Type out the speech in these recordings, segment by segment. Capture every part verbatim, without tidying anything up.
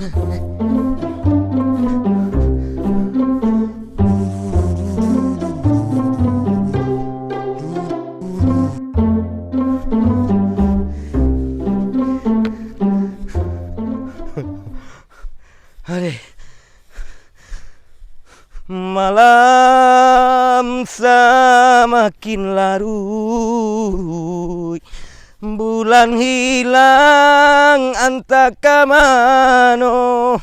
Aduh. Malam samakin laruik, bulan hilang antah ka mano.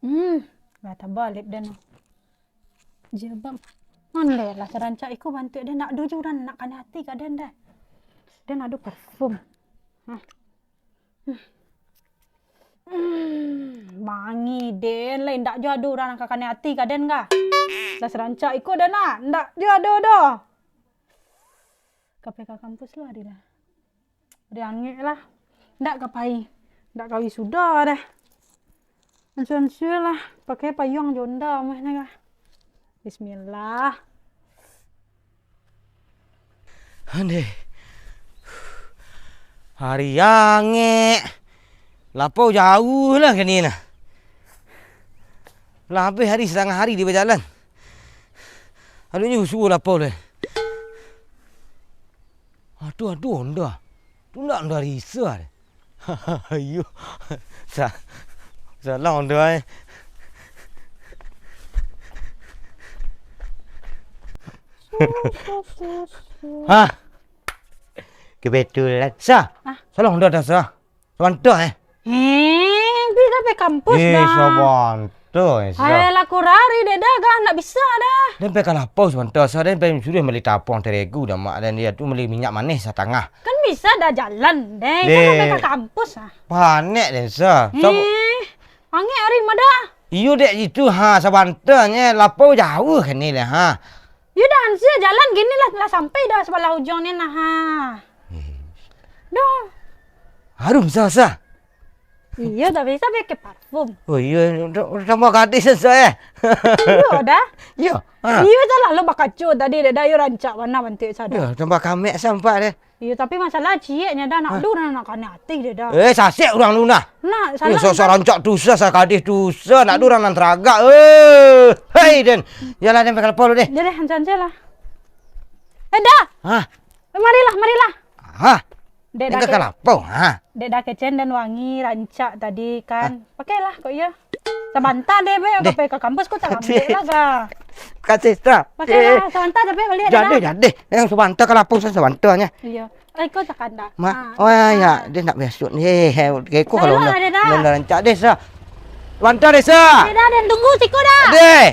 Hmm, lah tabalek den. Jilbab. Mandeh lah sarancak iko bantuak den, ndak ado juo urang nan kanai ati ka den deh. Den ado parfum. Hah. Hmm, wangi den, lai ndak juo ado urang nan ka kanai ati ka den kah? Lah sarancak iko den ah, ndak juo ado doh. Ka pai ka kampus lah, Dila. Diangek lah. Ndak ka pai. Ndak ka wisuda deh. Ansua-ansua lah. Pakai payuang jo onda mah nyo kah. Bismillah. Andeh. Hari angek. Lapau jauah lah kini nah. Lah habih hari, satangah hari di bajalan. Alun nyo subuh lapau lai. Aduh, aduh, onda. Tu ndak onda Risa deh. Iyo. Sa-, salah onda, eh. Hah? Kebetulan. Sa. Hah? Salah onda dah, Sa. Sabanta, eh. Eh, bi ka pai kampus, eh, dah. Sabanta, eh, Sa. Hai, lah kurari dek dah, gah, ndak bisa dah. Den pai ka lapau sabanta, Sa, den pai suruah mali tapuang terigu dah, Mak, dan dia tu mali minyak manih satangah. Kan bisa dah jalan, deh. Kan pai ka kampus, ah. Panek den, Sa. Sab- Eh, angek ari mah dah. Iyo, dek itu, ha, sabanta nyo lapau jauah kan ni lah, ha. Yo dah, Ansia, jalan gini lah, lah sampai dah sabalah ujuang ni nah, ha. Eh. Dah. Harum, Sa, Sa. Iyo, tapi Sa pakai parfum. Oh iyo, udah, udah tambah gadih, Sa, eh. Iyo dah. Iyo. Ha. Iyo, Sa lah lo bakaco tadi dek dah, iyo rancak bana bantuak Sa dah. Iyo, tambah kamek Sa nampak deh. Iyo, tapi masalah cieknyo dah, nak ado urang nak kanai ati dek dah. Eh, sasek urang tu nah. Nah, eh, salah, sok-sok rancak tu Sa, gadih tu Sa, nak ado urang nan taragak. Eh, hei, den. Yalah, den, pai ka lapau lu deh. Deh, deh, hancur-hancur lah. Eh, dah. Hah? Eh, marilah, marilah. Hah? Dek dah ka lapau, ha? Dek dah kecen dan wangi, rancak tadi kan. Hah? Pakailah kok iyo. Sabanta deh, be, ka pai ka kampus, kok tarambek lah, ga. Kasih, Sa. Pakailah, sabanta tapi baliak dah. Jadi, jadi. Yang sabanta ka lapau, Sa, sabanta nyo. Iyo. Eh, kok takanda. Ma, oh, ya, dia nak masuk ni. Eh, eh, keko kalau nak, nak rancak deh, Sa. Sabanta deh, Sa. Dek dah, den tunggu siko dah. Deh.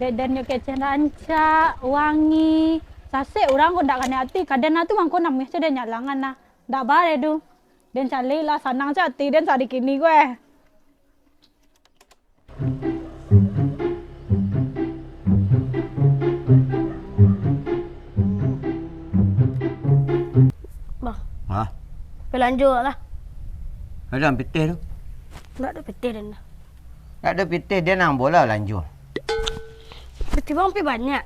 Dek, den nyo kecen rancak, wangi. Sasek urang kok ndak kanai ati, ka den tu mangko namuah tu den nyalangan nah. Ndak bareh tu. Den caliak lah, sanang se ati den sadikini ko eh. Bang. Hah? Balanjo lah. Ada pitih tu? Ndak ado pitih den. Ndak ado pitih, den nan bola balanjo. Pitih bang pi banyak.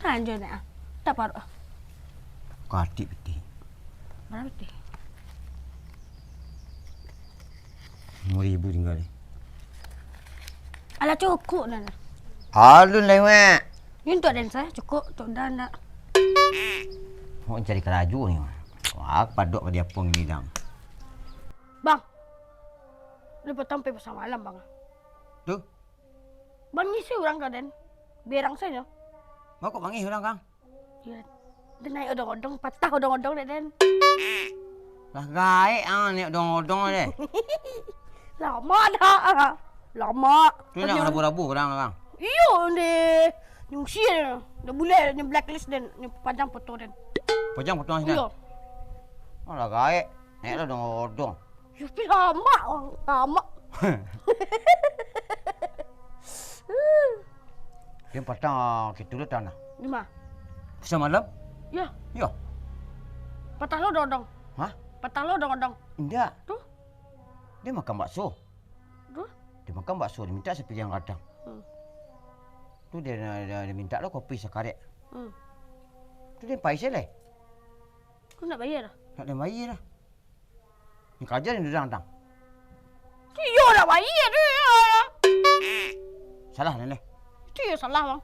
Balanjo nak ah. Tak paruah. Katik pitih. Bara pitih? Limo ribu tingga ni. Alah, cukup dah lah. Alun lai, Mak. Ni untuak den, Sa, cukup untuak den dah. Awak cari karajo ni. Wah, padok ka diapo ngini dang. Bang. Lu patang pai pasar malam, Bang. Tu? Bang ngisi urang ka den. Berang sajo. Bako bangih urang, Kang? Iyo. Den naiak odong-odong, patah odong-odong dek den. Lah gaek ah naiak odong-odong deh. Lamo dah. Lamo. Tu nak rabu-rabu urang, Kang? Iyo, ndeh. Nyusi den. Dah bulek, nyo blacklist den, nyo pajang foto den. Pajang foto sinan? Iyo. Alah gaek. Naiak lah odong-odong. Yo, pi lamak, lamak. Dia patang kitu lo tanah. Di ma? Pasar malam? Yo. Yo. Patah lo odong-odong. Hah? Patah lo odong-odong. Indak. Tu? Dia makan bakso. Tu? Dia makan bakso, dia minta sapiliang gadang. Hmm. Tu dia, dia, dia minta lo kopi sakarek. Hmm. Tu dia pai se lai. Kau nak bayar dah? Tak ada bayar dah. Ni kaja ni durang tang. Iyo dah bayar tu ya. Salah ni deh. Tu ya salah bang.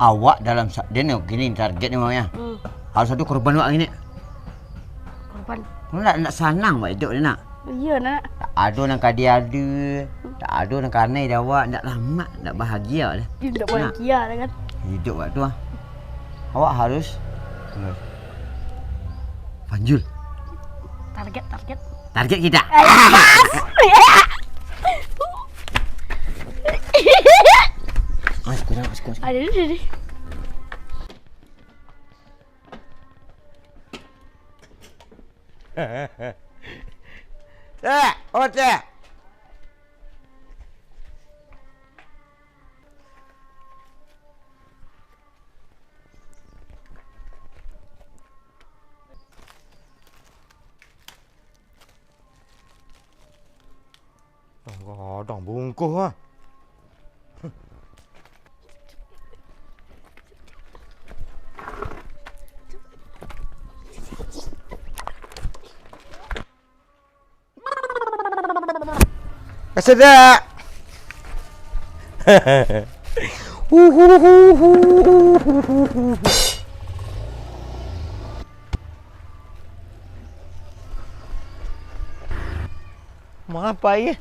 Awak dalam sa-, dia ni gini target ni, Bang, ya. Hmm. Harus ada korban awak gini. Korban. Nak, nak sanang awak hidup ni, nak. Iya, nak. Tak ada nan ka diadu, tak ada nan kanai di awak, nak lamak, nak bahagia lah. Dia nak bahagia lah kan. Hidup awak tu ah. Awak harus panjul. Target, target. Target kita. Eh, pas. Mas, kurang, mas, kurang. Ada, ada, ada. Eh, otak. Gadang bungkuh ah. Kasadap. Mangapa aia?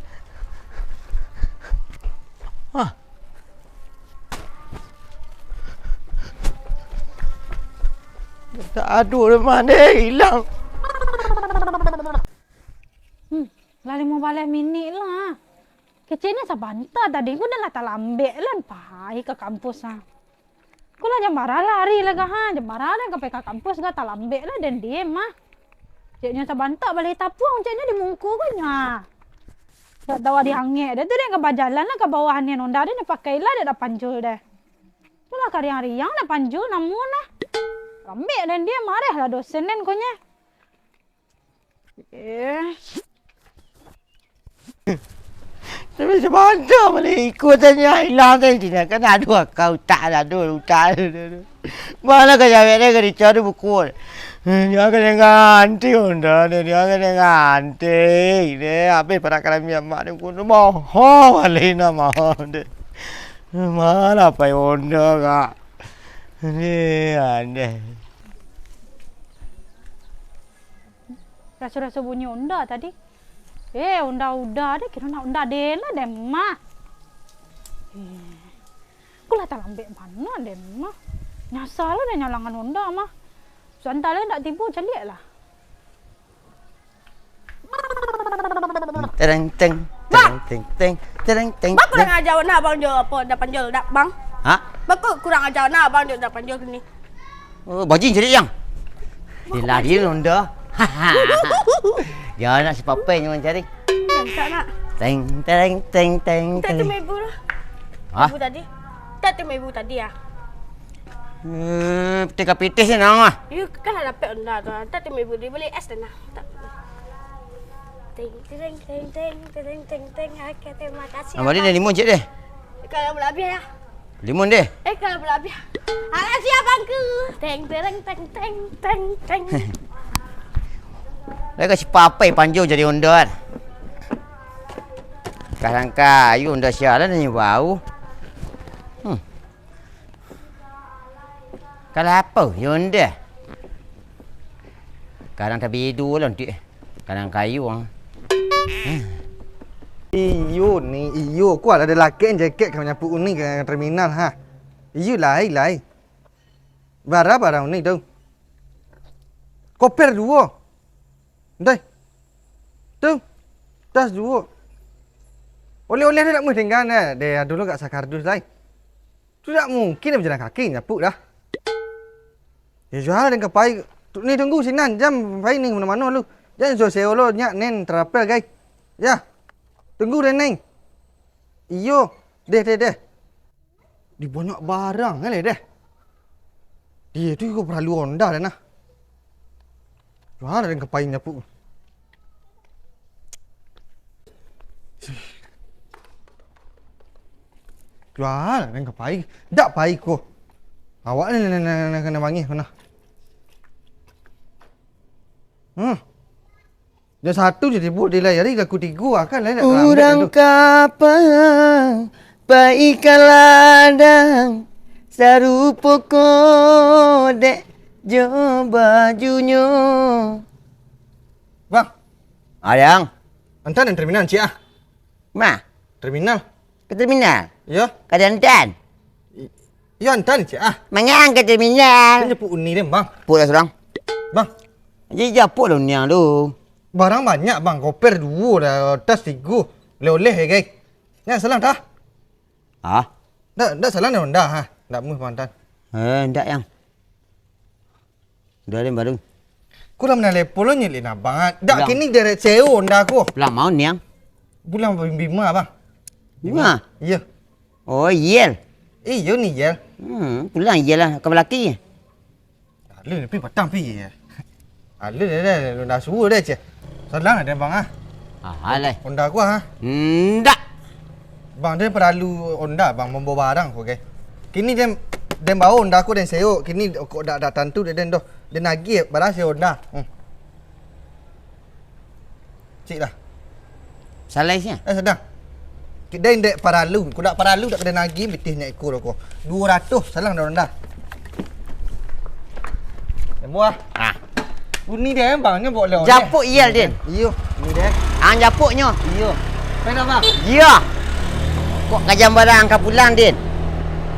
Hah? Tak ado mah deh, ilang. Hmm, lah limo baleh minik lah. Keceknyo sabanta tadi, ku dah lah talambek lah pai ka kampus ah. Ku lah jan bara lari lah gah, jan bara lah ka pai ka kampus gah, talambek lah den diem ah. Keceknyo sabanta baleh tapuang, keceknyo di muko ko nyo. Dak tahu adi angek deh tu, den ka bajalan lah ka bawah anian onda deh, den pakai lah dek dak panjul deh. Tu lah kariang-riang dak panjul namun lah. Lambek den diem, mareh lah dosen den ko nyo. Eh. Tapi sabanta baleh ikutan nyo ilang tadi, kan ado aka utak ado utak. Mano ka jawek deh, ka dicari buku. Dia kena ganti onda deh, dia kena ganti deh. Habis parak kalami amak deh, kuno maha baleh namo deh. Mano pai onda kak? Deh, andeh. Raso-raso bunyi onda tadi. Eh, onda uda deh, kiro nak onda deh lah deh mah. Eh, ku lah talambek bana deh mah. Nyasa lah deh nyalangan onda mah. Sabanta lai ndak tibo, caliak lah. Tereng teng, tereng teng teng, tereng teng. Bang kurang aja nah abang jo apo dak panjul dak bang? Hah? Bang kurang aja nah abang jo dak panjul ni. Oh, bajing cari yang. Dia lari londa. Dia nak si papai nyo cari. Nak nak. Teng tereng teng teng. Tadi tu mebu lah. Hah? Mebu tadi. Tadi tu mebu tadi ya. Eh, pitih ka pitih se nang ah. Iyo, kan lah dapek onda tu. Tadi tu mebu dia beli es dah nah. Teng tereng teng teng tereng teng teng. Oke, terima kasih. Abang ni dah limo cek deh. Kalau boleh habis ya. Limun deh. Eh, kalau pula habis. Alah, siap, Bangku. Teng, tereng, teng, teng, teng, teng. Lai ka si papai panjo jadi onda. Kadang kayu onda sialan ni bau. Hmm. Kalau apa, ya onda. Kadang tabidu lah nanti. Kadang kayu ah. Iyo ni, iyo. Kualah ado laki jeket ka manyapu uni ka terminal ha. Iyo lai, lai. Bara bara uni tu. Koper duo. Deh. Tu. Tas duo. Oleh-oleh tu nak meh tinggal nah. Deh, ado lo gak sakardus lai. Tu dak mungkin bajalan kaki nyapu dah. Ya, jual den ka pai. Tu, ni tunggu sinan, jan pai ni mano-mano lu. Jan so seo lo nyak nen terapel gai. Ya. Tunggu den neng. Iyo, deh deh deh. Di banyak barang kan deh. Dia tu juga perlu onda dah nah. Jual den ka pai nyapu. Jual, nan ka pai. Dak pai ko. Awak ni, nan, nan, nan, nan kanai bangih ko nah. Hmm. Jan satu jadi buah dilai ari laku tigo, akan lai nak Urang terlambat tu. Kapang, pai ka ladang, sarupo ko dek jo bajunyo. Bang. Ayang. Antan nan terminal, ciek ah. Ma? Terminal. Ka terminal? Iyo. Ka Dantan? I-, iyo, Antan, ciek ah. Mangang ka terminal. Kan jemput Uni den, Bang. Jemput lah surang. Bang. Jadi jemput lah Uni ang tu. Barang banyak, Bang. Koper duo dah, tas tigo. Oleh-oleh, ya, guys. Ndak salah dah. Ah? Ndak, ndak salah dah Honda, ha. Ndak muh, Bang Antan. Eh, ndak, Yang. Udah deh, baru. Ko lah manalepon lo nyelin abang, ah. Dak, Bilang. Kini derek sewa Honda ko. Pulang mau niang? Pulang Bima, Bang. Bima? Iyo. Oh, Yel. Iyo ni, Yel. Hmm, pulang Yel lah. Ka balaki. Alun, pi patang, pi. Alun, dah, dah, dah, dah suruh dah, ceh. Salang dah, Bang, ah. Ah, alah. Honda ko, ah. Ndak. Bang, den paralu Honda, Bang, mambawa barang ko, oke. Kini den, den bawa Honda ko den sewok. Kini kok dak, dak tantu dek den doh. Den agiah barang sewa Honda. Hmm. Cik lah. Salah isinya? Eh, sadang. Den dek paralu. Kok dak paralu, dak ka den agiah pitih nyo iko doh ko. Duo ratuih, salang dah Honda. Yang buah. Ah. Bunyi dia, Bang, nyo bawa lewat. Japuk Iyal, Din. Iyo, ni deh. Ang japuknyo. Iyo. Pai dah, Bang? Iyo. Kok kajam barang ka pulang, Din?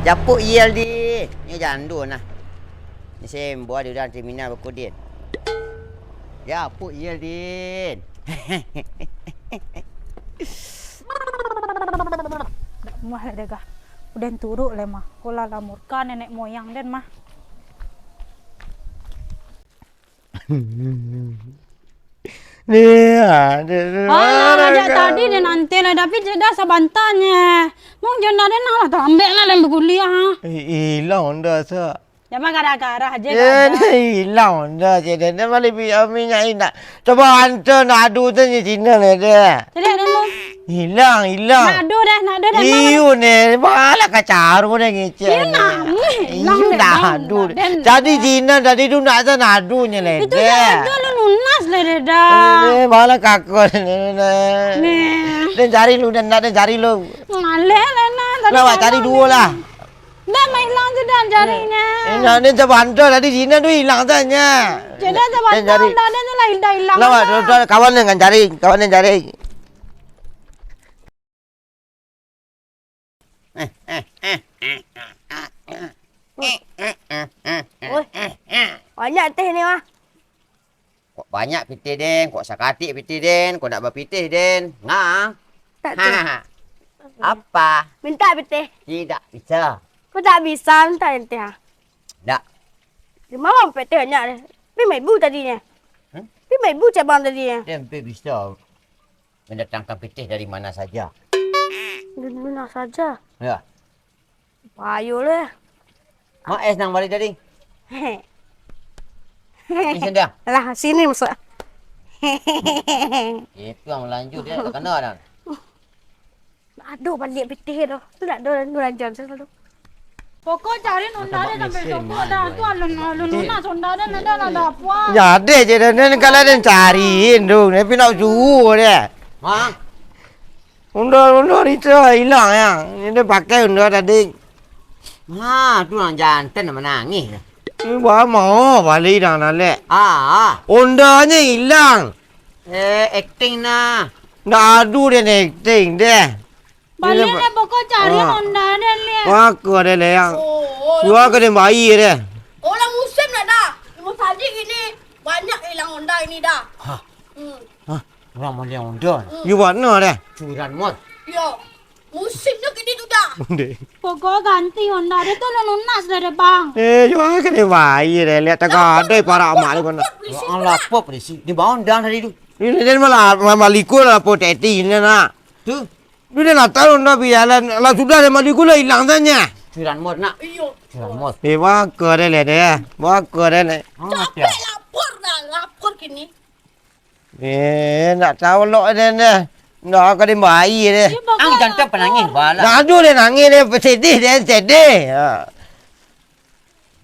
Japuk Iyal, Din. Nyo jando nah. Ni sembo di dalam terminal bako, Din. Japuk Iyal, Din. Dak muah lah dagah. Udah turuk lah mah. Ko lah murka nenek moyang den mah. Ni, ah, dia, dia, Alah, dia, ajak dia. Tadi dia nanti lah, tapi jeda sabantanya. Mung jenda dia nak lah, tambek lah dan berkuliah. Eh, hilang Honda, Sak. Jangan garah-garah aja, Eh, garah. Dia hilang Honda, cik. Dia, dia balik bi-, minyak indak. Coba hantar nak adu tu ni Cina ni, dia. Cari dia, Mung. Hilang, hilang. Nak adu dah, nak adu dah, Mang. Iyo ni, malah kacaru dah ngecek Iyo ni. Nak, weh, hilang Iyo dah, nak Bang, adu. Dah, dah, Jadi dah. Cina tadi tu nak asa nak adu ni lah Itu dah. Dah, dah lu lunas lah dah, dah. Eh, malah kakak ni, dah. Ni. Dah cari lu, dah nak dah cari lu. Malah lah, nah, tadi Lah, awak cari malam duo ni. Lah. Dah, main hilang tu dah jaringnya. Eh, nak ni coba hantar tadi Cina tu hilang tanya. Cina coba Dah hantar, cari. Dah, dah, dah, dah, dah hilang Lah, lah. Dah, dah, kawan dengan cari, kawan dengan cari. Woi, banyak teh ni, Wah. Kok banyak pitih den, kok sakatik pitih den, kok nak bapitih den. Nga. Tak tu. Ha. Apa? Minta pitih. Tidak bisa. Kok tak bisa minta pitih, ah? Dak. Di mana pitih banyak deh? Lima ribu tadinyo. Hmm? Lima ribu cabang tadinyo. Den pi bisa. Mendatangkan pitih dari mana saja. Dari mana saja? Ya. Payo lah. Mak es nang balik tadi. Ni sendang. Lah, sini masuk. Itu yang lanjut dia tak kena dah. Aduh, balik pitih tu. Tu nak ada orang jalan selalu. Pokok cari Honda Martabak dia sampai mesin, sokok dah. Tu alun, alun lunas Honda dia, ada lah, ada apa. Jadi je dah, ni kalau den cariin tu, tapi nak suruh dia. Mang. Honda, Honda Rita hilang ya. Ni dia pakai Honda tadi. Ha, tu orang jantan nak menangis. Ni bah mau balik dah, Nalek. Ah, ah. Honda-nyo hilang. Eh, acting nah. Nak adu dia ni acting deh. Balik Ini lah pokok cari ah. Honda dia lihat. Wah, aku ada leh yang. Oh, Dua ke dia bayar deh. Orang musim nak dah. Rumah Sadiq ini banyak hilang Honda ini dah. Hah? Hmm. Hah? Orang mana yang Honda? Hmm. You buat no deh. Curan mot. Yo. Musim tu kini tu dah. Deh. Pokok ganti Honda dia tu lu lunas dah deh, Bang. Eh, you ke dia bayar deh. Lihat tak ada parak mak dia kena. Lapor polisi. Orang lapor polisi. Dia bawa Honda tadi tu. Ini dia malah malah likur lah potek ini nak. Tu. Duh, dia lah tahu ndak bialan. Lah sudah dia mandi gula hilang tanya. Curan mot nak. Iyo. Curan mot. Eh, baka dia lah dia. Baka dia lah. Capek lapor dah, lapor kini. Eh, nak tahu lok dia ni. Ndak, ka den bayi deh. Ang jantan penangih bala. Nah, aduh, den nangih deh, sedih deh, sedih. Ha.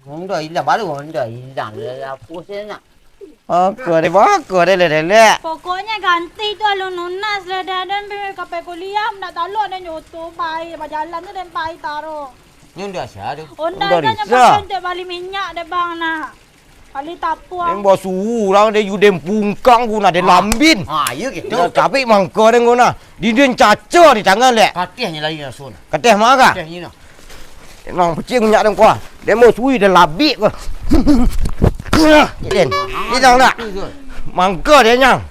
Honda ilang, baru Honda ilang. Lah, apa sih nak? Apa deh, bako deh, lelek. Pokoknyo ganti tu alun lunas lah dah. Den pai ka pai kuliah, ndak talok den jo oto pai, bajalan tu den pai taruih. Nyo Honda sia tu? Honda Honda Risa. Nyo pakai untuak bali minyak deh, Bang, nah. Bali tapuang. Yang basuo urang deh, yu den pungkang ku nah, den lambin. Ah, iyo gitu. Nah, tapi mangko den ku nah. Di den caca di tangan lek. Kateh nyo lai langsung. Kateh mah kah? Kateh nyo nah. Nang pecik minyak den kuah. Den mau sui den labik ko. Den. Di tang nak. Mangko den nyang.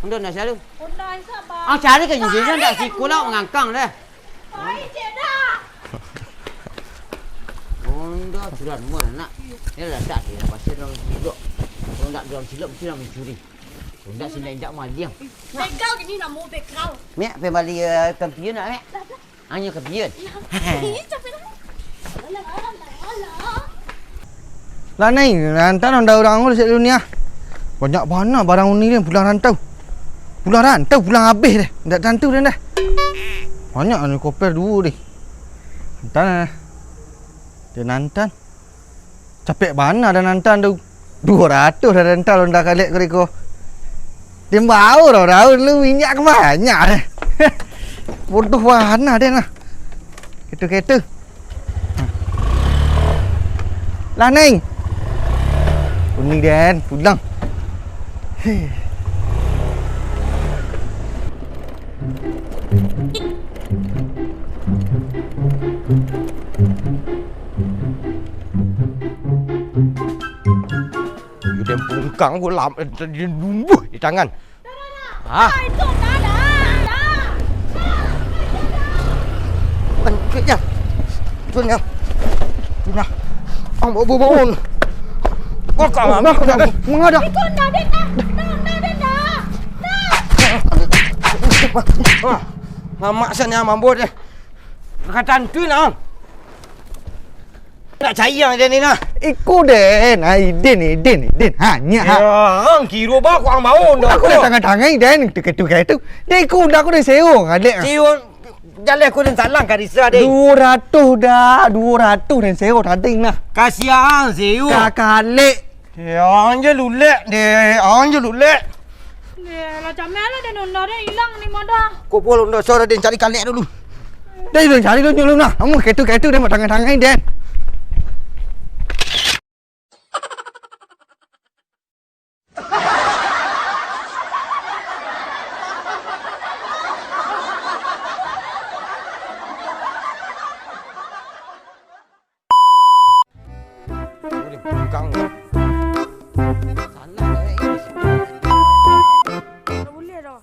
Udah nak cari. Ah, cari ka nyo, ndak siko lah mangangkang deh. Pai cek dah. Honda sudah rumah nak. Ni lah tak dia pasal dalam silok. Kalau ndak dalam silok mesti lah mencuri. Kalau ndak sini indak maliang. Begal gini namo begal. Mek, pai bali, eh, kampiun nak, Mek? Hanyo kampiun. Ih, capek lah. Alah, alah, alah. Lah, Neng, nantan Honda urang ko dek dunia. Banyak bana barang uni ni pulang rantau. Pulang rantau, pulang abih deh. Ndak tantu deh dah. Banyak ni koper duo deh. Nantan, eh. Deh nantan. Capek bana dah nantan tu. Duo ratuih dah nantan Honda kalek ko. Deh bao dah, dah lu minyak ka banyak deh. Bodoh bana deh nah. Ketu-ketu. Lah, Neng. Uni den, pulang. Heh. Yo, den pungkang ko lam-, eh, den lumbuah di tangan. Hah? Pancik jan. Tu nya. Tu nya. Ang bawa-bawa. Kau kat mana kau tadi? Mangada. Iko ndak, Den, ndak. Ndak, ndak, Den, ndak. Ndak. Wah, mamak sania mambo deh. Kataan tu nah. Nak cari ang den ni nah. Iko den, ai den, den, den. Ha, nyak ha. Ya, ang kiro ba kuang bau ndak. Aku dah tangan-tangan den, tu, tu, tu. Den iko dah aku den sewa, kalek. Sewa, jaleh aku den salang ka Risa deh. Duo ratuih dah, duo ratuih den sewa tadi nah. Kasihan sewa. Ka kalek. Ya, ang je lulek deh, ang je lulek. Deh, lah cameh lah den Honda deh, ilang ni mah dah. Kok pulo Honda sore den cari kalek dulu. Dah, den cari dulu nah. Kamu ketu-ketu den, tangan-tangan den. Boleh pegang. Salah, eh. Tak boleh dah.